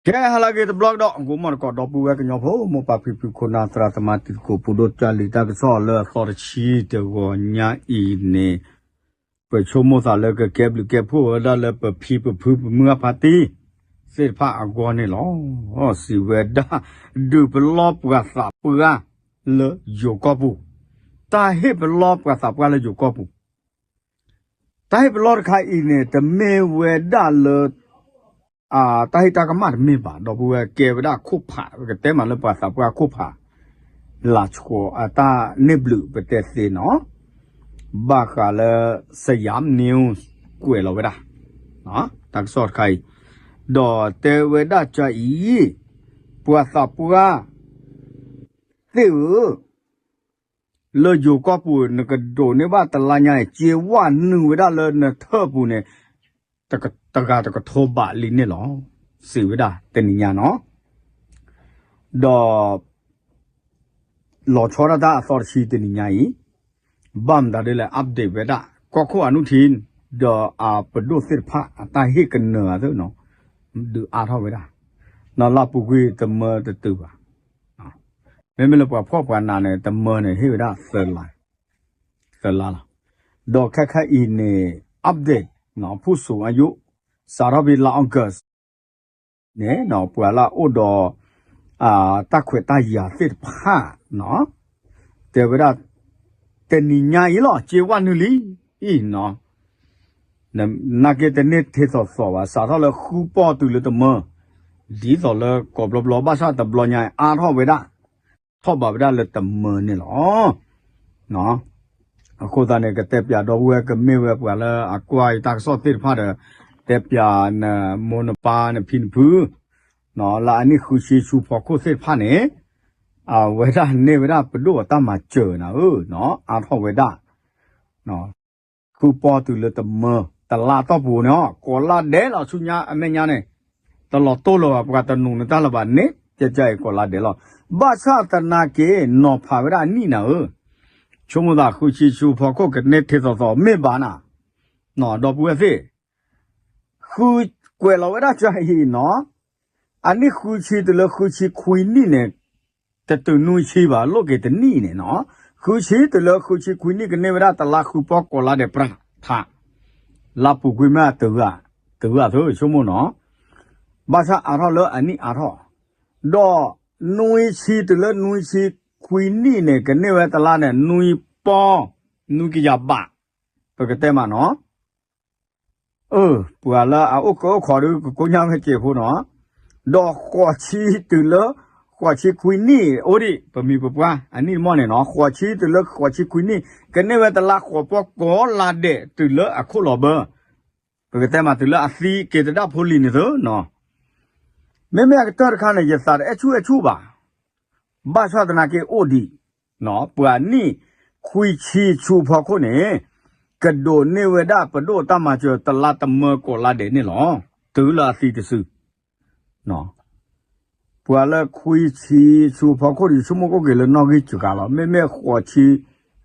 ကဲ ဟါလၢအဂ့ၤတဘျီကဒီး ဂိၤမီၣ်တကိး ဒီပုၢ်ဝဲၢ်ကညီဖိ မိၢ်ပၢ်ဖံဖု ခိၣ်နၢ်သရၣ်သမါ တံၤသကိး ပူၤဒိၣ် ကၢ်လံၤတၢ်ကစီၣ်လၢအသီတဆံတဂီၤညါအံၤန့ၣ် ပဆိကမိၣ်သးလၢကကဲဘျုးကဲဖှိၣ်ဝဲဒၣ်လၢပဖံပဖုပမုၢ်အဖါတံၢ်သ့ၣ်တဖၣ်အဂီၢ်န့ၣ်လီၤ. စံးဝဲဒၣ် ဒုးပလီၢ်ပှၤသးပှၢ်လၢယိၤကီၢ်ပူၤ, တၢ်ဟ့ၣ်ပလီၢ်ပှၤသးပှၢ်လၢယိၤကီၢ်ပူၤ တၢ်ဟ့ၣ်ပလီၢ်တခါအံၤန့ၣ် တမ့ၢ်ဝဲဒၣ်လၢ တၢ်ဟ့ၣ်တၢ်ကမၣ်တမ့ၢ်ဘၣ်, ဒီပုၢ်ဝဲၢ် ကဲဝဲဒၣ်ခိၣ်ဖး ပကတဲမးလၢပှၤသးပှၢ်ခိၣ်ဖး လၤဆှီအတၢ်န့ၢ်ဘျုးပတဲသ့နီၤ, ဘၣ်ဃးလၢ Siam News ကွဲးလီၤဝဲဒၣ် တၢ်ကစီၣ်တခါအံၤ, ဒီးတဲဝဲဒၣ်ကအံၤ ပှၤသးပှၢ်သ့ၣ်ဧၢ လၢယိၤကီၢ်ပူၤ နကဒိးန့ၢ်ဘၣ်တလါညါအံၤ စ့ဝၢ်နုာ်ဝဲဒၣ်လၢနထၢၣ်ပူၤန့ၣ် တဂၤတကထိဘးလံန့ၣ်လီၤ. စံးဝဲဒၣ်တနံၤညါနီၤ, ဒီး လီၤဆီဒၣ်တၢ်အသီတဆံတနံၤညါအံၤ, ဘၣ်မတၤဒ်လဲၣ် update ဝဲဒၣ် ကီၢ်ခိၣ်အနုထံ ဒီးအပဒိၣ်သ့ၣ်တဖၣ်အတၢ်ဟ့ၣ်ကနၢၤအသးနီၤ, ဒုးအါထီၣ်ဝဲဒၣ်, နီၤလၢပူၤကွံာ်တမၢတတုၤဘၣ် မ့မ့ၢ်လၢပှၤဖှီၣ်ပှၤနးန့ၣ် တမၢန့ၣ် ဟ့ၣ်ဝဲဒၣ်သၢလါ, သၢလါလီၤ. ဒီးခဲခါအံၤန့ၣ် update နီၤ ဖူၣ်စိၤအယိၣ် စးထီၣ်ဖဲလါ August န့ၣ်နီၤ ပှၤလၢအအိၣ်ဒီး တၢ်ခွဲးတၢ်ယာ်သ့ၣ်တဖၣ်နီၤ တဲဝဲဒၣ် တနံၤညါအံၤလီၤ စ့ဝၢ်နုာ်လံ အံၤနီၤ နာ်က့တန့ၢ်ထဲသိးသိးဘၣ် စးထီၣ်လၢဃုပီၢ်တုၤလၢတမၢ, ဒ်သိးလၢကိးဘျီဘျီ ဘၣ်ဆၣ်တဘျီညါအါထီၣ်ဝဲဒၣ်, ထီၣ်ဘးဝဲဒၣ်လၢတမၢန့ၣ်လီၤ. အဃိသတးန့ၣ် ကတဲပၠးဒီပုၢ်ဝဲၢ် ကမ့ၢ်ဝဲပှၤလၢအကွၢ်ယတၢ်ကစီၣ်သ့ၣ်တဖၣ်ဒီး တဲပၠးနမိၢ်နပၢ်နဖံနဖု လၢအနံၣ်ဃုဆံဆူဖီခိၣ်သ့ၣ်တဖၣ်န့ၣ် အဝဲဒၣ်န့ၢ်ဝဲဒၣ်ပဒိၣ်အတၢ်မၤစၢၤနၤဧၢ, အါထီၣ်ဝဲဒၣ် ဃုပီၢ်တုၤလၢတမၢ, တလါတီၢ်ပူၤန့ၣ် ကိးလါဒဲးလီၤ ဆူညါအမဲာ်ညါန့ၣ်, တလီၤတိၢ်လၢၤဘၣ် ပှၤတနူးနတၢ်လၢၤဘၣ်န့ၣ် ကကဲအံၤကိးလါဒဲးလီၤ. ဘၣ်ဆၣ်သနာ်က့ နီၤဖးဝဲဒၣ်အနံၣ်နၤဧၢ, ဆိကမိၣ်သးဃုဆံဆူဖီခိၣ်ကန့ၢ်ထဲသိးသိးမ့ၢ်ဘၣ်နၤ, ဒီပုၢ်ဝဲၢ်သ့ၣ် ဃုကွဲးလီၤဝဲဒၣ်ကအံၤနီၤ, အနံၣ်ဃုဆံတုၤလၢဃုဆံခွံနံၣ်န့ၣ် တတုၤနွံဆံဘၣ် လိၣ်က့ၤတနံၣ်န့ၣ်နီၤ, ဃုဆံတုၤလၢဃုဆံခွံနံၣ် ကန့ၢ်ဝဲဒၣ်တလါဃုပီၢ်ကိးလါဒဲးပြးထး, လါပူၤကွံာ်မ့ၢ်တဂၤ, တဂၤသ့ဆိကမိၣ်နီၤ, ဘၣ်ဆၣ်အါထီၣ်လၢအနံၣ်အါထီၣ်, ဒီးနွံဆံတုၤလၢနွံဆံခွံနံၣ်န့ၣ် ကန့ၢ်ဝဲတလါန့ၣ် နွံပီၢ်, နွံကယၤဘး, ပကတဲမးနီၤ အၢ ပှၤလၢအအိၣ်ကၢအိၣ်ခိးဒီး ကကိညၢ်ဝဲစဲးဖိနီၤ, ဒီးဃိးဆံတုၤလၢ ဃိးဆံခွံနံၣ်အိၣ်ဒံး ပမံၤပပှၢ်အနံၣ်မီၢ်န့ၣ်နီၤ, ဃိးဆံတုၤလၢဃိးဆံခွံနံၣ် ကန့ၢ်ဝဲတလါဃိးပီၢ်ကိးလါဒဲးတုၤလၢအခိၣ်လီၤဘၢ, ပကတဲမးတုၤလၢအသံက့ၤတဒၣ်ဖိလံၤန့ၣ်သနီၤ, မ့မ့ၢ်အကတၢၢ်တခါန့ၣ် ယသးတအဲၣ်ဆူၣ်အဲၣ်ဆူၣ်ဘၣ် ဘၣ်ဆၣ်သနာ်က့အိၣ်ဒံး, ပှၤနံၣ်ခွံဆံဆူဖီခိၣ်န့ၣ် ကဒိးန့ၢ်ဝဲဒၣ်ပဒိၣ်တၢ်မၤစၢၤတလါတမၢကိးလါဒဲးန့ၣ်လီၤ. တုၤလၢအသံတစု, ပှၤလၢခွံဆံဆူဖီခိၣ်ဒီး ဆိကမိၣ်ကအိၣ်က့ၤလၢနီၣ်ဂံၢ်စှၤလီၤ. မ့မ့ၢ်ဃိးဆံ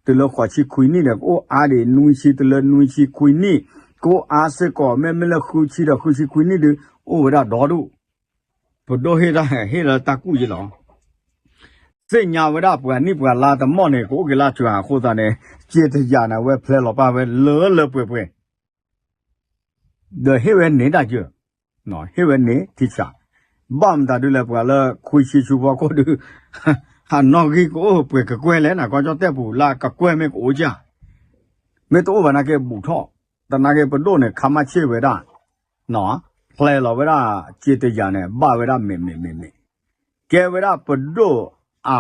တုၤလၢဃိးဆံခွံနံၣ်ဒီး ကအိၣ်အါဒံး နွံဆံတုၤလၢနွံဆံခွံနံၣ် ကအိၣ်အါစ့ၢ်ကီး, မ့မ့ၢ်လၢဃုဆံဒီးဃုဆံခွံနံၣ်ဒီး အိၣ်ဝဲဒၣ်ဒီဒူၣ်, ပဒိၣ်ဟ့ၣ်တၢ်ဟဲဟ့ၣ်လၢတၢ်ကူၣ်ယဲလီၤ. သ့ၣ်ညါဝဲဒၣ်ပှၤနံၣ်ပှၤလါတမီၢ်န့ၣ် ကအိၣ်က့ၤလၢစှၤအဃိသတးန့ၣ် စ့တယၤန့ၣ် အဝဲဖျဲလီၤပာ်ဝဲလၢလၢပှဲၤပှဲၤ ဒီးဟ့ၣ်ဝဲန့ၣ်တၢ်ယၢၢ်, ဟ့ၣ်ဝဲန့ၣ်ထံဆး, ဘၣ်မတၤဒုလဲၣ် ပှၤလၢခွံဆံဆူဖီခိၣ်ဒုး ဟးနီၣ်ဂံၢ်ကအိၣ်ပှဲၤကကွဲၢ်လဲၣ် နကီၢ်ကၠီၣ်တဲၣ်ပူၤလၢကကွဲၢ်မ့ၢ်ကအိၣ်ကၢ်, မ့ၢ်တအိၣ်ဘၣ်နာ်က့ဘူးထီၣ်, တနာ်က့ပဒိၣ်န့ၣ် ခါမါဆ့ၣ်ဝဲဒၣ် ဖျဲလီၤဝဲဒၣ်စ့တယၤန့ၣ် ဘၣ်ဝဲဒၣ်မ့ၢ်မ့ၢ်မ့ၢ်မ့ၢ် ကဲဝဲဒၣ်ပဒိၣ်အ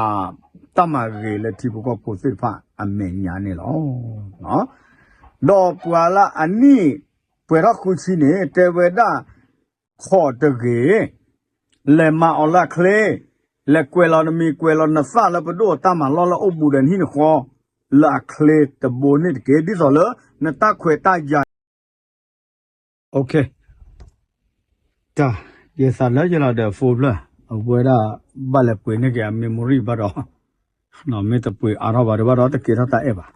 တၢ်မၤဂ့ၤလၢထံဖိကီၢ်ဖိသ့ၣ်တဖၣ်အမဲာ်ညါန့ၣ်လီၤ. ဒီးပှၤလၢအနံၣ်ပှဲၤထီၣ်ဃုဆံန့ၣ် တဲဝဲဒၣ် ခိးတဂ့ၤ, လဲၤမၤအီၤလၢအချ့, လဲၤကွဲးလီၤနမံၤကွဲးလီၤနသၣ်လၢပဒိၣ်အတၢ်မၤလီၢ်လၢအိၣ်ဘူးဒီးနဟံၣ်နဃီ လၢအချ့တဘိန့ၣ်တက့ၢ်. ဒ်သိးလၢနတၢ်ခွဲးတၢ်ယာ် တၢ် ယသးလၢယလီၤဒီး phone ဖျၢၣ် အဝဲဒၣ်ဘၣ်လဲၤပှ့ၤန့ၢ်က့ၤအ memory ဘၣ်ဒီး မ့ၢ်တပှ့ၤအါထီၣ်ဘၣ်ဒီး ဘၣ်ဒီးတကဲထီၣ်တၢ်အဲၣ်ဘၣ်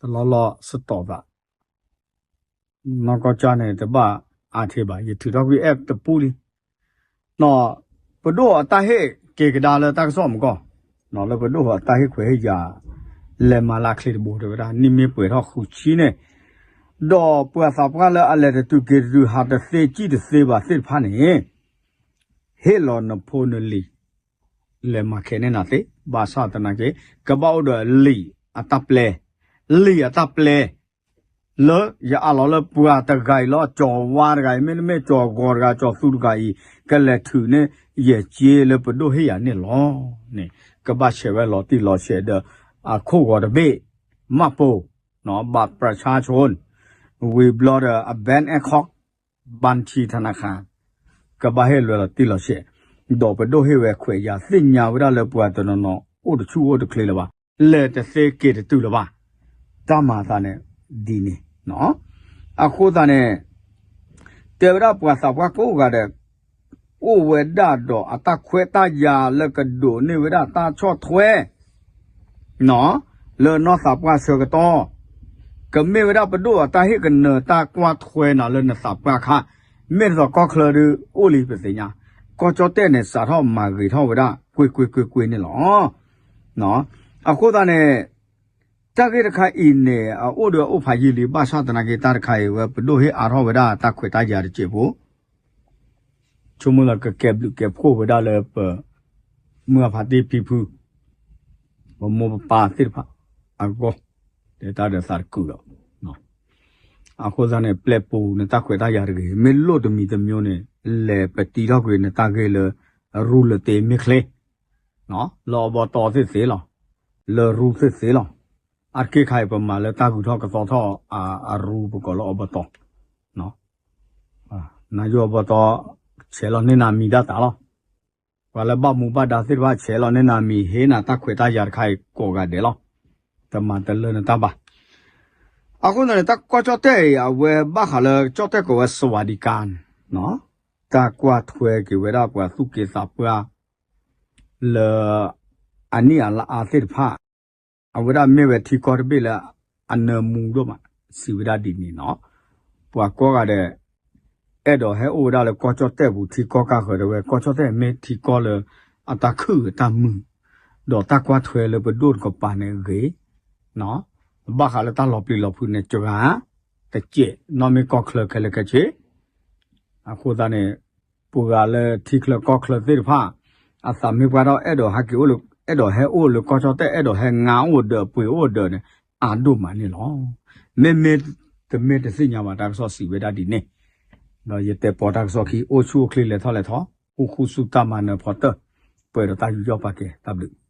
တလီၢ်လီၢ်စတီးဘၣ် နီၢ်ကီၢ်ကၠၢ်န့ၣ် တဘၣ်အါထံဘၣ် ယထုးထီၣ်ကွံာ် app တပူၤလံ. ပဒိၣ်အတၢ်ဟ့ၣ်က့ၤကဒါလၢတၢ်ကစီၣ်မူကီၢ်, လၢပဒိၣ်အတၢ်ဟ့ၣ်ခွဲးဟ့ၣ်ယာ် လဲၤမၤလၢချ့တဘိတဲဝဲဒၣ် နံၣ်မ့ၢ်ပှဲၤထီၣ်ဃုဆံန့ၣ်, ဒီးပှၤသးပှၢ်လၢအလဲၤတတုၤက့ၤတတုၤ ဟးတသ့ကံၣ်တသ့ဘၣ်သ့ၣ်တဖၣ်န့ၣ် ဟ့ၣ်လီၤနဖိနလံၤ လဲၤမၤခဲးန့ၢ်နၤသ့, ဘၣ်ဆၣ်သနာ်က့ ကဘၣ်အိၣ်ဒီးလံာ်အတၢ်ပျဲ, လံာ်အတၢ်ပျဲ လၢယအးလီၤလၢပှၤတဂၤအံၤလီၤ, ကၠီၤဝါတဂၤအံၤ မ့တမ့ၢ်ကၠီၤဂီၤတဂၤ ကၠီၤသူတဂၤအံၤ ကလဲၤထုးန့ၢ်ယဲၢ်က့လၢပဒိၣ်ဟ့ၣ်ယၤန့ၣ်လီၤန့ၣ်, ကဘၣ်ဆဲးဝဲလီၤတံၢ်လီၤဆဲးဒီး အခိၣ်ဂီၤတဘ့ၣ် မှတ်ပုံ, ဘတ်ပြၢဆါဆိ ဝံၤဘျီဒီး အ bank account ဘၣ်ထံထနခါ ကဘၣ်ဟ့ၣ်လွဲၤလီၤတံၢ်လီၤဆဲး, ဒီးပဒိၣ်ဟ့ၣ်ဝဲခွဲးယာ် သ့ၣ်ညါဝဲဒၣ်လၢပှၤတနီၤနီၤအိၣ်တဆူၣ်အိၣ်တချ့လၢၤဘၣ်, လဲၤတသ့က့ၤတတုၤလၢၤဘၣ်, တၢ်မၤအသးန့ၣ်ဒ်န့ၣ်, အဃိသတးန့ၣ် တဲဝဲဒၣ်ပှၤသးပှၢ်ကိးဂၤဒဲး အိၣ်ဝဲဒၣ်ဒီးအတၢ်ခွဲးတၢ်ယာ်လၢကဒိးန့ၢ်ဝဲဒၣ်တၢ်ဆီၣ်ထွဲ လၢနီၢ်သးပှၢ်ဆၢကတီၢ်, ကမ့ၢ်ဝဲဒၣ်ပဒိၣ်အတၢ်ဟ့ၣ်ကနၢၤတၢ်ကွၢ်ထွဲနၤလၢနသးပှၢ်အခါ, မ့ၢ်တသိးကီၢ်ချၢဒုးအိၣ်လံပသ့ၣ်ညါ, ကီၢ်ကၠီၣ်တဲၣ်န့ၣ် စးထီၣ်မၤဂ့ၤထီၣ်ဝဲဒၣ် ကွ့ၢ်ကွ့ၢ်ကွ့ၢ်ကွ့ၢ်န့ၣ်လီၤ. အဃိသတးန့ၣ် တၢ်ဂ့ၢ်တခါအံၤန့ၣ် အအိၣ်ဒီးအိၣ်ဖးယံာ်လံ ဘၣ်ဆၣ်သနာ်က့ တၢ်တခါအံၤဝဲ ပဒိၣ်ဟ့ၣ်အါထီၣ်ဝဲဒၣ်တၢ်ခွဲးတၢ်ယာ်တစဲးဖိ ဆိကမိၣ်လၢကကဲဘျုးကဲဖှိၣ်ဝဲဒၣ်လၢပ မုၢ်အဖါတံၢ်ဖံဖု ပမိၢ်ပပၢ်သ့ၣ်တဖၣ်အဂီၢ်, တဲတၢ်ဒီးသးတကုာ်လီၤ. အဃိသတးန့ၣ် ပျဲပူၤနတၢ်ခွဲးတၢ်ယာ်တဂ့ၤ, မ့ၢ်လိၣ်တမံၤတမံၤန့ၣ် လဲၤပတံထီၣ်ကွံာ်နတၢ်ဂ့ၢ်လၢ ရူလၢတ့မ့ၢ်ချ့ လၢအဘီတီသ့ၣ်သ့လီၤ, လၢရူသ့ၣ်သ့လီၤ. အါတက့ၢ်ခါအံၤ ပမၤလၢတၢ်ဂုၤထီၣ်ကသီထီၣ်အရူ ပကိးလၢအဘီတီ, နယိၣ်အဘီတီ ဆဲးလီၤန့ၢ်နၤမံၤဒၣ်တၢ်လီၤ. ပှၤလၢဘၣ်မူဘၣ်ဒါသ့ၣ်တဖၣ် ဆဲးလီၤန့ၢ်နၤမံၤ ဟ့ၣ်နၤတၢ်ခွဲးတၢ်ယာ်တခါအံၤကိးဂၤဒဲးလီၤ. တမၤတလၢနတၢ်ဘၣ်. အဃိသတးန့ၣ် တၢ်ကီၢ်ကၠီၣ်တဲၣ်အံၤ အဝဲဘၣ်ဃးလၢကၠီၣ်တဲၣ်ကိးဝဲ စဝၤဒံကါန့ၣ် တၢ်ကွၢ်ထွဲက့ၤဝဲဒၣ်ပှၤသူၣ်က့သးပှၢ် လၢ အနံၣ်အလါအါသ့ၣ်တဖၣ် အဝဲဒၣ်မ့ၢ်ဝဲထံကီၢ်တဘ့ၣ်လၢအနၢမူဒိၣ်မး စံးဝဲဒၣ်ဒ်န့ၣ်နီၤ. ပှၤကိးဂၤဒဲး အဲၣ်ဒိးဟဲအိၣ်ဝဲဒၣ်လၢကီၢ်ကၠီၣ်တဲၣ်ပူၤ ထံကီၢ်ကၢ်ဃၢၤတဲဝဲ ကီၢ်ကၠီၣ်တဲၣ်မ့ၢ်ထံကီၢ်လၢအတၢ်ခုၣ်အတၢ်မုာ် ဒီးတၢ်ကွၢ်ထွဲလၢပဒိၣ်တကပၤန့ၣ်ဂ့ၤ ဘၣ်ဃးလၢတၢ်လီၤပျံၤလီၤဖုးန့ၣ် စှၤ တစဲး နီၢ်မ့ၢ်ကီၢ်ချၢခဲလၢာ်ခဲဆ့ အဃိသတးန့ၣ် ပှၤဂၤလၢထံချၢကီၢ်ချၢသ့ၣ်တဖၣ် အသးမ့ၢ်ပှၢ်ထီၣ် အဲၣ်ဒိးဟဲက့ၤအိၣ်လၢ အဲၣ်ဒိးဟဲအိၣ်လၢကီၢ်ကၠီၣ်တဲၣ် အဲၣ်ဒိးဟဲငါအိၣ်ဒီးပှ့ၤအိၣ်ဒီးန့ၣ် အါဒိၣ်မးန့ၣ်လီၤ. မ့မ့ၢ်တမ့ၢ်တသ့ၣ်ညါဘၣ် တၢ်ကစီၣ်စံးဝဲဒၣ်ဒ်န့ၣ် ဒီးယတဲပိာ်တၢ်ကစီၣ်ခံ အိၣ်ဆူၣ်အိၣ်ချ့လဲၤထီၣ်လဲၤထီ ဃူဃူဆူတၢ်မၤနၢၤဖီတၢၢ် ပှဲၤဒီးတၢ်ယူးယီၣ်ပာ်ကဲ တၢ်ဘျုး